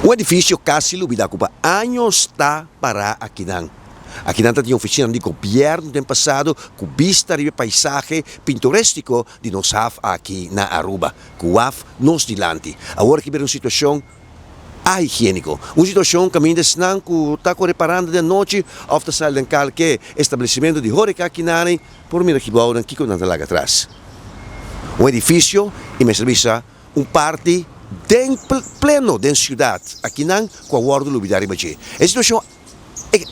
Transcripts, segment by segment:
Un edifisio kasi lubidá ku pa años ta pará akinan. Akinan ta tin ofisinanan di gobièrnu den pasado ku bista riba e paisahe pintoréstiko di nos haf aki na Aruba, ku waf nos dilanti. Awor aki bira un situashon ahigiéniko, un situashon kaminda esnan ku ta kore paranda den anochi òf ta sali den kalke establesimentu di hóreka akinani por mira kibounan kiko nan ta laga atras. Un edifisio i mester bisa un parti den pleno den siudat akinan ku a wòrdu lubidá riba dje. E situashon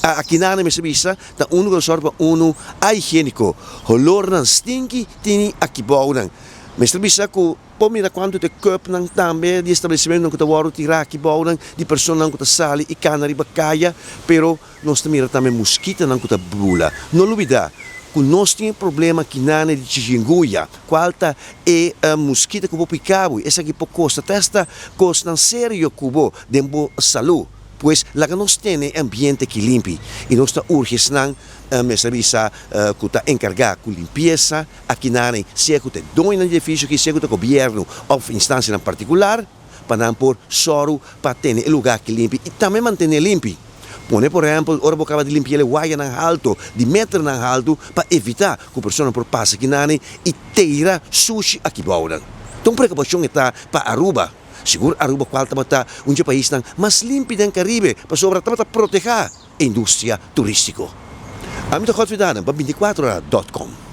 akinan mester bisa ta unu ku ta sòru pa unu ahigiéniko. Holornan stinki tini akibounan. Mester bisa ku por mira kuantu ta e kùpnan tambe di establesimentunan ku ta wòrdu tirá akibounan di personanan ku ta sali i kana riba kaya, pero Nos ta mira tambe muskitanan ku ta bula. No lubidá ku nos tin e problema kinane di chikungunya, kual ta e muskita ku bo pika bo. Esaki por kosta te hasta kosnan serio ku bo den bo salú. Pues laga nos tene e ambiente aki limpi i nos ta urgi esnan mester bisa ku ta enkargá ku limpiesa akinane, sea ku ta e doñonan di edifisio aki, sea ku ta gobièrnu òf instansianan partikular, pa nan por sòru pa tene e lugá aki limpi i tambe mantené limpi. Pone por ehèmpel ora bo kaba di limpi'el e wayanan haltu, di meternan haltu, pa evitá ku personanan por pasa kinani i teira sushi aki bounan. Ta un preokupashon e ta pa Aruba. Sigur Aruba kual tabata un dje paisnan mas limpi den Karibe pasobra tabata protehá e industria turístiko. Ami ta Godfrey Daden pa binticuatro ora dot com.